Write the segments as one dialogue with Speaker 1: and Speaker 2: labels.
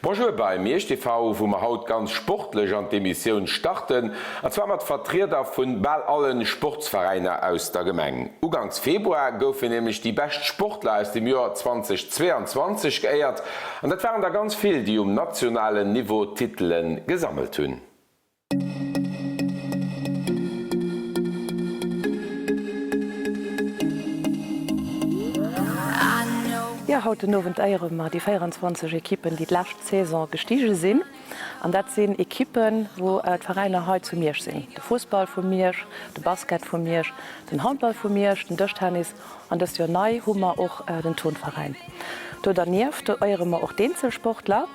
Speaker 1: Bonjour bei Miersch TV, wou mer haut ganz sportlech an d'Emissioun starten, an zwar mat Vertrieder vun bal allen Sportsveräiner aus der Gemeng. Uganks Februar goufen nämlech déi bescht Sportler aus dem Joer 2022 geéiert, an dat waren der ganz vill, déi um nationalen Niveau Titelen gesammelt hunn.
Speaker 2: Jo, haut den Owend éiere mer déi 24 Ekippen, déi d'lescht Saison gestige sinn. An dat sinn Ekippen, wou d'Veräiner hei zu Miersch sinn, de Fussball vu Miersch, de Basket vu Miersch, den Handball vu Miersch, den Dëschtennis an dëst Joer nei hu mer och den Turnveräin. Do dernieft éiere mer och d'Eenzelsportler.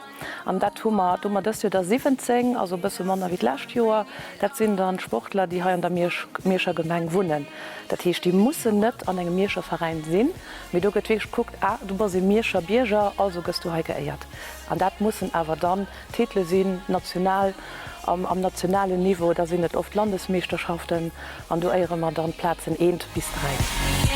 Speaker 2: An dat hu mer, do hu mer dëst Joer der 17, also e bësse manner wéi d'lescht Joer. Dat sinn dann d'Sportler, déi hei an der Miersch, Mierscher Gemeng wunnen. Dat heescht, déi mussen net an engem Mierscher Veräin sinn, mee do gëtt wierklech gekuckt, ah, du bass ee Mierscher Bierger, also gëss du hei geéiert. An dat mussen awer dann Titele sinn, national, am, am nationalen Niveau, da sinn et oft Landesmeeschterschaften. An do éiere mer dann d'Plazen eent bis 3.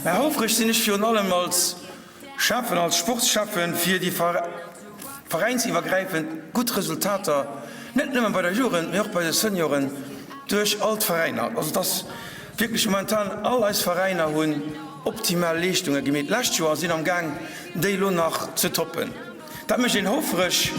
Speaker 3: Mä houfreg sinn ech virun allem als Schäffen, als Sportschäffen, fir déi veräinsiwwergräifend gutt Resultater, net nëmmen bei der Jugend, mee och bei de Senioren duerch all d'Veräiner. Also et ass wierklech momentan, all eis Veräiner hunn optimal Leeschtunge gemeet d'lescht Joer a sinn am Gaang, déi elo nach ze toppen. Dat mécht een houfreg.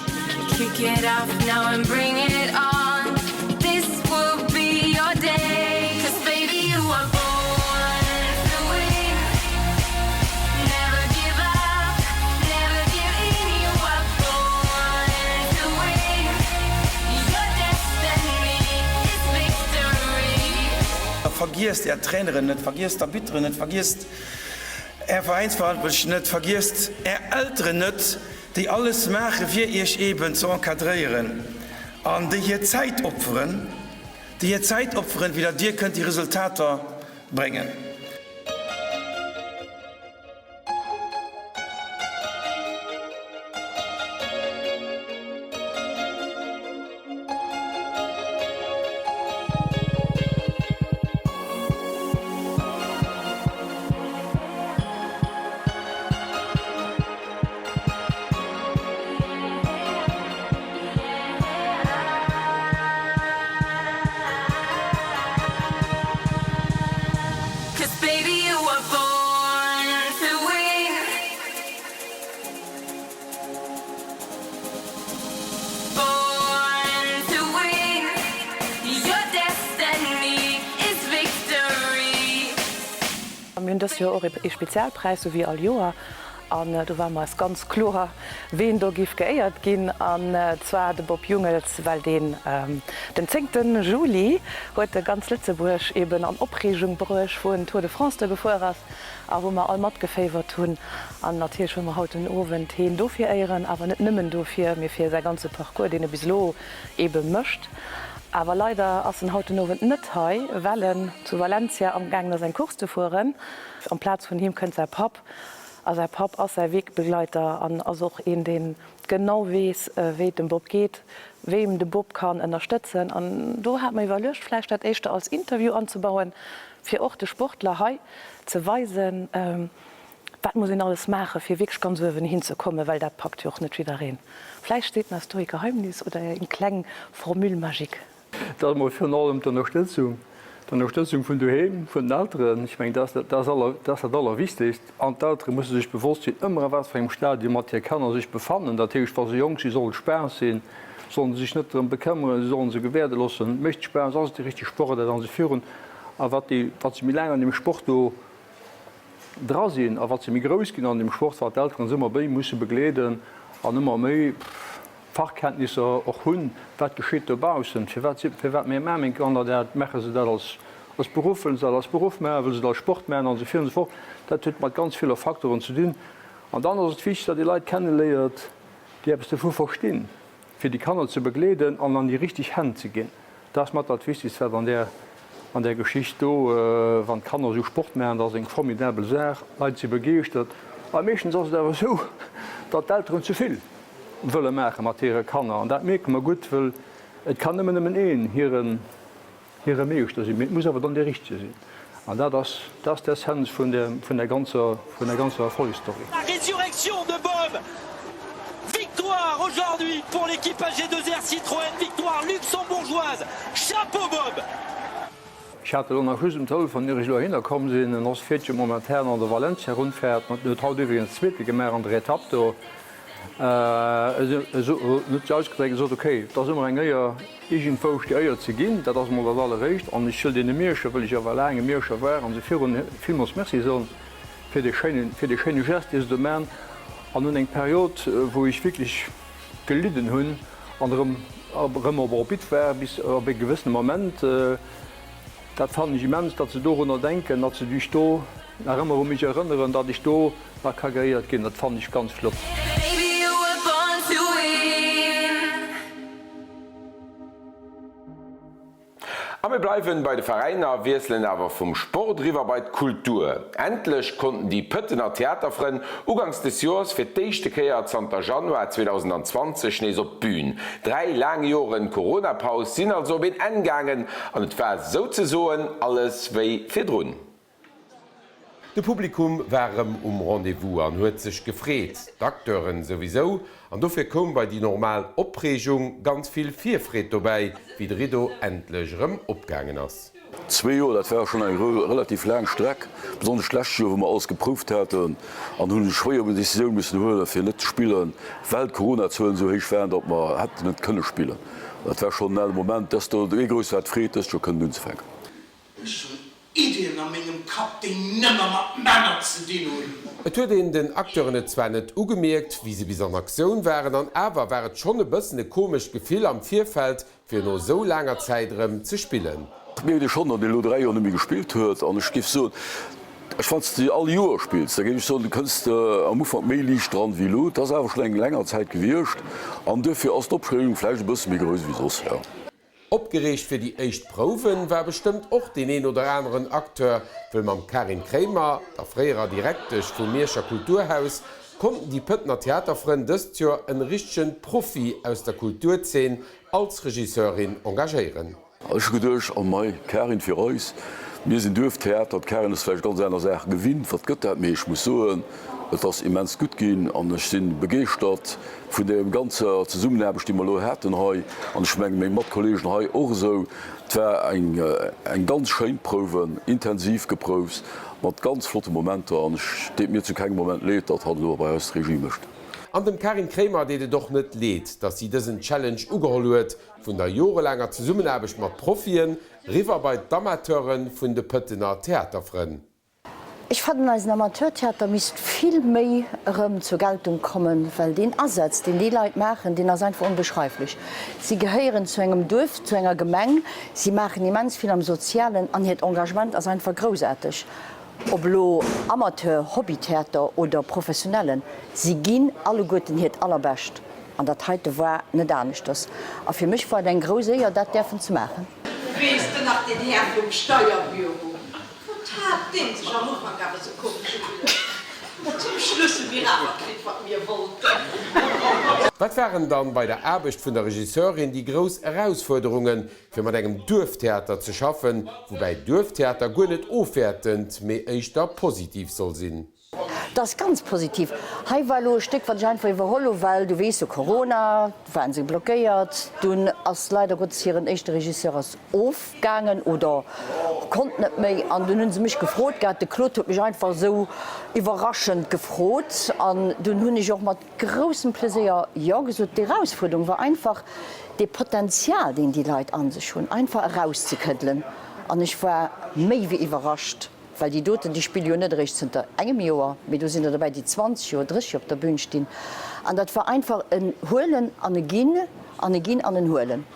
Speaker 3: Vergiesst Är Traineren net, vergiesst d'Arbitteren net, vergiesst Är Veräinsverantwortlech net, vergiesst Är Elteren net, déi alles maache fir Iech eben ze encadréieren an déi hir Zäit opferen, déi hir Zäit opferen, fir datt Dir kënnt déi Resultater bréngen.
Speaker 2: Mir hunn dëst Joer och ee Spezialpräis, sou wéi all Joer. An do war mer eis ganz kloer, ween do giff geéiert ginn, an zwar de Bob Jungels, well deen den zéngte Juli huet e ganz Lëtzebuerg eben an Opreegung bruecht, wou en Tour de France do gefuer ass a wou mer all matgeféiwert hunn. An natierlech wëlle mer haut den Owend heen dofir éieren, awer net nëmmen dofir, mee fir säi ganze Parcours, deen e bis elo eebe mécht. Awer leider ass en haut den Owend net hei, well en zu Valencia amgaangen ass eng Course ze fueren. Amplaz vun him kënnt säi Papp, a säi Papp ass säi Wegbegleiter an ass och een, dee genau weess, wéi et dem Bob geet, wéi en de Bob kann ënnerstëtzen. An do hate mer iwwerluecht, vläicht dat éischter als Interview anzebauen, fir och de Sportler hei ze weisen, Wat muss een alles maachen, fir wierklech ganz uewen hin ze kommen, well dat packt jo och net jiddereen. Vläicht seet en eis do ee Geheimnis oder eng kleng Formule magique.
Speaker 4: Dat ass emol virun allem d'Ënnerstëtzung, d'Ënnerstëtzung vun doheem, vun den Elteren. Ech mengen, dat ass dat ass dat Allerwichtegst. An d'Eltere musse sech bewosst sinn, ëmmer a wat fir engem Stadium mat hir Kanner sech befannen. Dat heescht, wa se jonk sinn, soll et Spaass sinn, sollen se sech net drëm bekëmmeren, se sollen se gewäerde loossen, mécht Spaass, ass et déi richteg Sportaart an esou virun. A wat déi, wat se méi laang an deem Sport do dra sinn a wat se méi grouss ginn an dem Sport, wat d'Elteren se ëmmer méi musse begleeden an ëmmer méi Fachkenntnisser och hunn, wat geschitt dobaussen, firwat si, firwat mä meng Kanner dat, maache se dat als als Beruff, wëllen se dat als Beruff maachen, wëllen se dat als Sport maachen an esou vir an esou fort. Dat huet mat ganz ville Faktoren ze dinn. An dann ass et wichteg, datt ee Leit kenneléiert, déi eppes dovu verstinn, fir déi Kanner ze begleeden an an déi richteg Hänn ze ginn. Dat ass mat dat Wichtigst, wat an där, an där Geschicht do, wann d'Kanner esou Sport maachen, dat ass eng formidabel Saach, d'Leit si begeeschtert. A meeschtens ass et awer esou, datt d'Elteren ze vill. wëlle maache mat hire Kanner. An dat mierke mer gutt, wëll et kann nëmmen nëmmen een hiren hire Meeschter sinn, mee et muss awer dann dee Richtege sinn. An dat ass, dat ass d'Essenz vun der, vun der ganzer, vun der ganzer Erfolgsstory.
Speaker 5: La résurrection de Bob! Victoire aujourd'hui pour l'équipe AG2R Citroën, victoire luxembourgeoise! Chapeau Bob!
Speaker 4: Ech hat elo nach just um Telefon, ier ech elo heihinner komm sinn, en ass fiert jo momentan an der Valencia-Rundfahrt, en huet haut iwwregens Zweete gemaach an der Etapp do. En huet sech ausgedréckt, e sot, ok, et ass ëmmer eng Éier, iergendwou déi Éier ze ginn, dat ass emol dat Alleréischt. An ech wëll deene Mierscher, wëll ech awer laang e Mierscher war, an se virun villmools Merci soen fir dee schéinen, fir dee schéine Geste, dee se do man. An hunn eng Period, wou ech wierklech gelidden hunn an erëm, erëm op Orbit war bis op e gewëssene Moment, dat fannen ech immens, datt se dorunner denken, datt se mech do nach ëmmer u mech erënneren, datt ech do nach ka geéiert ginn, dat fannen ech ganz flott.
Speaker 1: A mir bleiwen bei de Veräiner, wiesselen awer vum Sport eriwwer bei d'Kultur. Endlech konnten déi Pëttener Theaterfrënn ugangs des Joers fir d'éischte Kéier zanter Januar 2020 nees op d'Bün. Dräi laang Joren Coronapaus sinn also op een Enn gaangen an et war souzesoen alles wéi virdrun. De Publikum war erëm um Rendez-vous an huet sech gefreet, d'Acteuren souwisou, an dofir koum bei déi normal Opreegung ganz vill Virfreed dobäi, wéi de Rideau endlech erëm opgaangen ass.
Speaker 6: Zwee Joer, dat war schonn eng relativ laang Streck, besonnesch d'lescht Joer, wou mer alles geprouft haten an hunn schwéier eng Decisioun missen huelen, fir net ze spillen, well d'Coronazuelen esou héich waren, datt mer hätten net kënne spillen. Dat war schonn en ale Moment. Desto méi grouss war d'Freed, dëst Joer kënnen unzefänken.
Speaker 7: Ech hunn Iddien a mengem Kapp, déi nëmme mat Männer ze dinn hunn.
Speaker 1: Et huet een den Acteuren et zwar net ugemierkt, wéi se bis an Aktioun waren, an awer war et schonn e bëssen e komescht Gefill am Virfeld, fir no esou laanger Zäit erëm ze spillen.
Speaker 6: Et mierkt ee schonn, datt een elo 3 Joer net méi gespillt huet an ech géif soen, ech wann s de all Joer spills, da géif ech soen, du kënns de am Ufank méi liicht dran wéi elo. Et ass awer schonn eng länger Zäit gewiescht an duerfir ass d'Opschreegung vläicht e bësse méi grouss wéi soss, jo.
Speaker 1: Opgereegt fir déi éischt Prouwen war bestëmmt och deen een oder aneren Acteur, wëll mam Karin Kremer, der fréierer Direktesch vum Mierscher Kulturhaus, konnten déi Pëttener Theaterfrënn dëst Joer en richtegen Profi aus der Kulturzeen als Regisseurin engagéieren.
Speaker 6: Ech hu geduecht, oh mei, Karin fir eis, mir sinn Duerftheater, d'Karin ass vläicht ganz aner Saache gewinnt, wat gëtt dat? Mee ech muss soen, et ass immens gutt ginn an ech si begeeschtert vun där ganzer Zesummenaarbecht, déi mer elo haten hei, an ech mengen, meng Matkollegen hei och esou. Et war eng, eng ganz schéin Prouwe, intensiv geprouft, mat ganz flotte Momenter an ech deet mir zu kengem Moment leed, datt hatt elo bei eis d'Regie mécht.
Speaker 1: An dem Karin Kremer deet et och net leed, datt si dësen Challenge ugeholl huet, vun der jorelaanger Zesummenaarbecht mat Profien riwwer bei d'Amateure vun de Pëttener Theaterfrënn.
Speaker 8: Ech fannen eisen Amateurtheater misst vill méi erëm zur Geltung kommen, well deen Asaz, deen déi Leit maachen, deen ass einfach onbeschreiflech. Si gehéieren zu engem Duerf, zu enger Gemeng, si maachen immens vill am Sozialen an hiert Engagement ass einfach groussaarteg. Ob elo Amateur, Hobbytheater oder Professionellen, si ginn alleguerten hiert Allerbescht. An dat heite war net aneschters. A fir mech war et eng grouss Éier, dat däerfen ze maachen.
Speaker 7: Weess de nach, deen Här vum Steierbüro? Wat hat deen sech am Ufank awer sou komesch ugeluecht? Zum Schluss hu mir awer kritt, wat mir wollten.
Speaker 1: Wat waren dann bei der Aarbecht vun der Regisseurin déi grouss Erausfuerderungen, fir mat engem Duerftheater ze schaffen, woubäi Duerftheater guer net ofwäertend, mee éischter positiv soll sinn?
Speaker 8: Dat ass ganz positiv. Hei war elo e Stéck, wat ech einfach iwwerholl hu well, du weess jo, Corona, do waren se blockéiert. Dunn ass leider Gottes hiren éischte Regisseur ass ofgaangen oder konnt net méi an dunn hu se mech gefrot gehat. De Claude huet mech einfach esou iwwerraschend gefrot an dunn hunn ech och mat groussem Pleséier Jo gesot. D'Erausfuerderung war einfach, dee Potenzial, deen déi Leit a sech hunn, einfach erauszekëddelen an ech war méi wéi iwwerrascht. Well déi doten, déi spille jo net eréischt zënter engem Joer, mee do sinn der dobäi, déi 20 Joer, 30 Joer op der Bühn stinn. An dat war einfach en Huelen an e Ginn an e Ginn an en Huelen.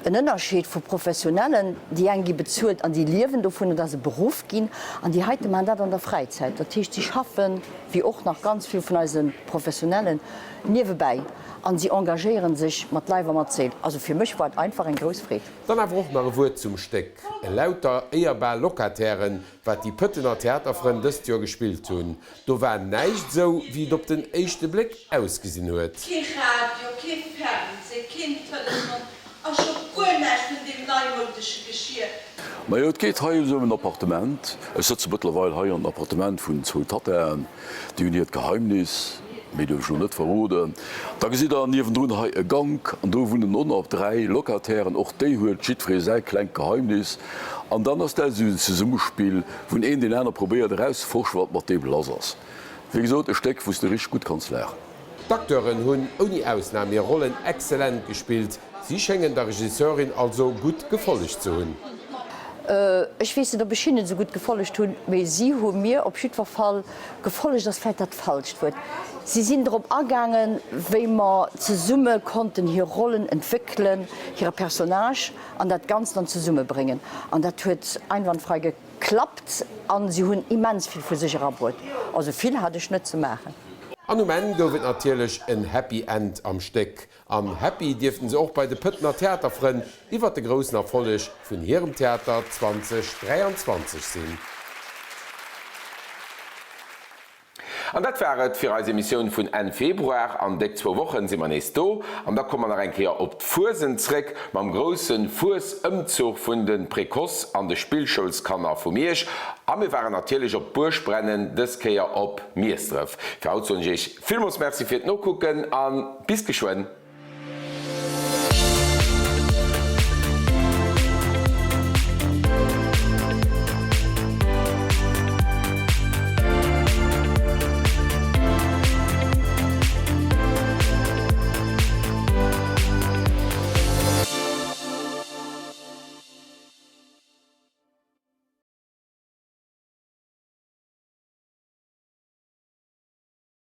Speaker 8: en Ënnerscheed vu Professionellen, déi eng gi bezuelt an déi liewen dovun, et ass e Beruff ginn, an déi heite maachen dat an der Fräizäit. Dat heescht, si schaffen, wéi och nach ganz vill vun eise Professionellen, niewebäi a si engagéiere sech mat Leif a mat Séil. Also fir mech war et einfach eng grouss Freed.
Speaker 1: Dann awer och nach e Wuert zum Stéck. Elauter éierbar Locatairen, wat déi Pëttener Theaterfrënn dëst Joer gespillt hunn. Do war näischt esou, wéi et op den éischte Bléck ausgesinn huet.
Speaker 7: Kee Radio, kee Fernseh, keen Telefon a scho guer näischt vun deem neimoudesche Geschier.
Speaker 6: Majo, et geet hei esou ëm en Appartement. Ech sëtze mëttlerweil hei an Appartement vun zwou Tattaen. Déi hunn hiert Geheimnis, méi duerf ech elo net verroden. Da gesitt der niewendrun hei e Gank an do wunnen och nach 3 Locatairen. Och déi huet jiddweree säi klengt Geheimnis. An dann ass dat esou en Zesummespill, wou een deen aner probéiert erauszeforschen, wat mat deem lass ass. Wéi gesot, e Stéck, wou s de richteg gutt kanns laachen.
Speaker 1: D'Acteuren hunn ouni Ausnam hir Rollen exzellent gespillt. Si schéngen der Regisseurin also gutt gefollegt ze hunn.
Speaker 8: Ech weess net, ob ech hinnen esou gutt gefollegt hunn, mee si hu mir op jiddwer Fall gefollegt, ass vläicht dat falscht Wuert. Si sinn drop agaangen, wéi mer zesumme konnten hir Rollen entwéckelen, hire Personnage an dat Ganzt dann zesummebréngen. An dat huet einwandfrei geklappt a si hunn immens vill vu sech erabruet. Also vill hat ech net ze maachen.
Speaker 1: An um Enn gouf et natierlech en Happy End am Stéck. An happy dierften se och bei de Pëttener Theaterfrënn iwwert de groussen Erfolleg vun hirem Theater 2023 sinn. An dat war et fir eis Emissioun vun Enn Februar. An déck zwou Wochen si mer nees do an da komme mer nach eng Kéier op d'Fuesent zréck mam grousse Fuesëmzuch vun de Précoce an de Spillschoulskanner vu Miersch. A mir waren natierlech op d'Buergbrennen, dës Kéier op Miesdref. Fir haut soen ech iech villmools Merci fir d'Nokucken a bis geschwënn.